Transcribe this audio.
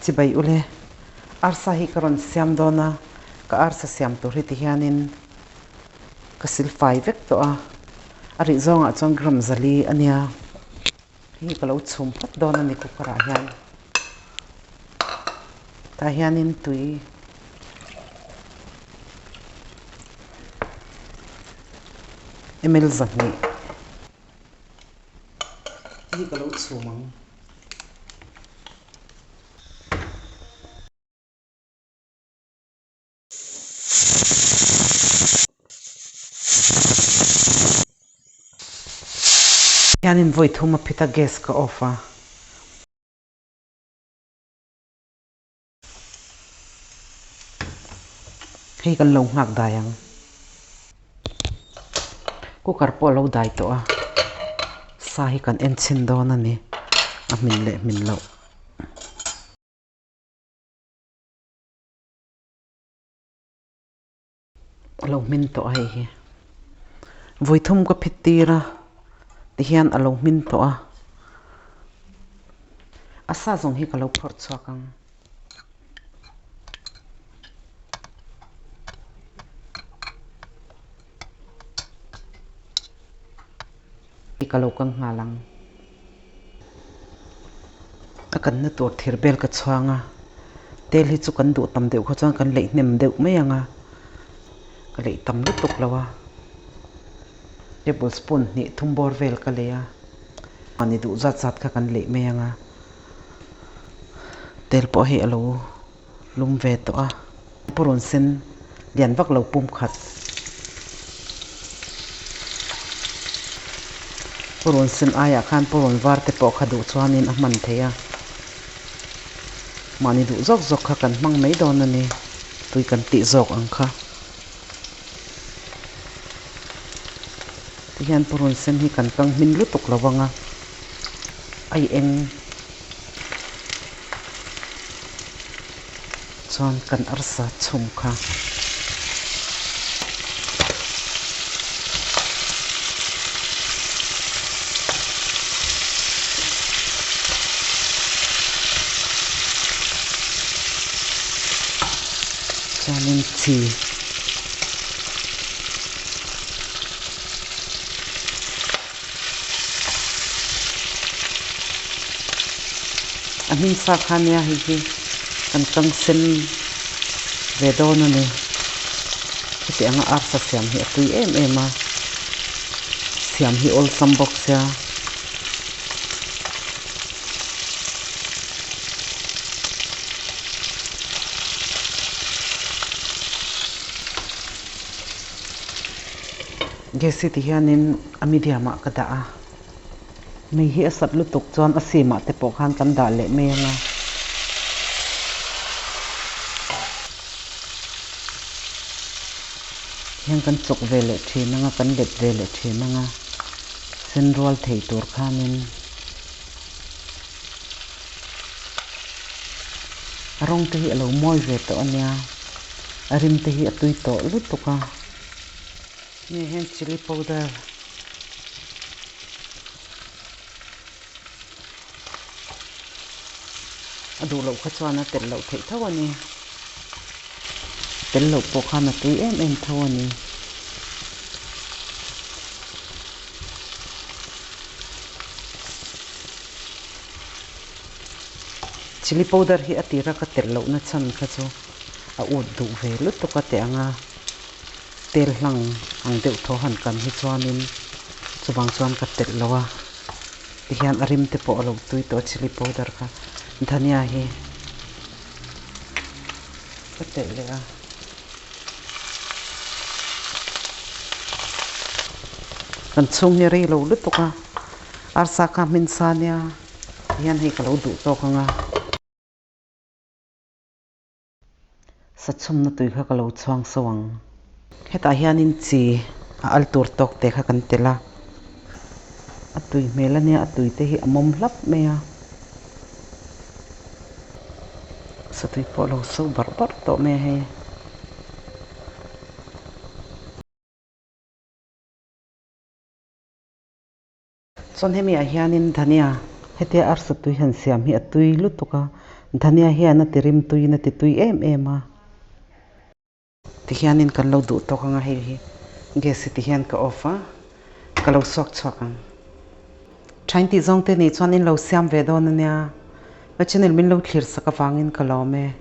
Chibai ule, arsa hi ka rawn siam dawn a, ka arsa siam tur hi tihianin ka silfai vek tawh a, a rih zawngah chuan gram zali a nia. Hei hi ka lo chhum phawt dawn a ni cooker ah hian. Tah hianin tui ml 200 hi ka lo chhum ang. Hianin vawi thum a phit a gas ka off a. Hei kan lo nghak dai ang. Cooker pawh a lo dai tawh a. Sa hi kan en chhin dawn a ni. A hmin leh hmin loh. A lo hmin tawh a hei hi. Vawi thum ka phit tir a tihian a lo hmin tawh a. A sa zawng hi ka lo phawrh chhuak ang. Ka lo kang nghal ang. A kanna tur thir bel ka chhuang a, tel hi chu kan duh tam deuh kha chuan kan leih hnem deuh mai ang a, ka leih tam lutuk lo a, table spoon hnih thum bawr vel ka lei a, mahni duh zat zat kha kan leih mai ang a, tel pawh hei a lo lum ve tawh a, purun sen lian vak lo pum khat. Purun sen aiah khan purun var te pawh kha duh chuanin a hman thei a, mahni duh zawk zawk kha kan hmang mai dawn a ni, tui kan tih zawk ang kha. Tihian purun sen hi kan kang hmin lutuk lo ang a, a i eng. Chuan kan arsa chhum kha. Chuanin chi. A hming sa kha nia hei hi kan kang sen ve dawn a ni. Heti anga arsa siam hi a tui em em a, siam hi awlsam bawk sia. Gas hi ti hianin a medium ah ka dah a, mei hi a sat lutuk chuan a sim ah te pawh khan kan dah leh mai ang a. Hian kan chawk ve leh thin ang a, kan let ve leh thin ang a, sen rual thei tur khanin a rawng te hi a lo mawi ve tawh a nia, a rim te hi a tui tawh lutuk a. Nge hian chilli powder a duh loh kha chuan a telh loh theih tho a ni. Telh loh pawh khan a tui em em tho a ni. Chilli powder hi a tira ka telh lohna chhan kha chu a ut duh ve lutuk a teh ang a. Tel hlang ang deuh tho han kan hi chuanin chuvang chuan ka telh lo a, tihian a rim te pawh a lo tui tawh a chilli powder kha dhania hi ka telh leh a. Kan chhung hi a rei lo lutuk a, arsa kha hmin sa nia tihian hei ka lo duh tawk ang a. Sachhumna tui kha ka lo chhuang so ang. Hetah hianin chi a al tur tawk te kha kan tel a, a tui hmel a nia a tui te hi a mawm hlap mai a, satui pawh a lo so barh barh tawh mai a hei. Chuan hemi ah hianin dhania hetia arsa tui han siam hi a tui lutuk a. Dhania hian a ti rimtuiin a ti tui em em a. Tihianin kan lo duh tawk anga hei hi gas hi tihian ka off a, ka lo suak chhuak ang. Thain tih zawng te nih chuan in lo siam ve dawn ania. Ka channel min lo thlir sak avangin ka lawm e.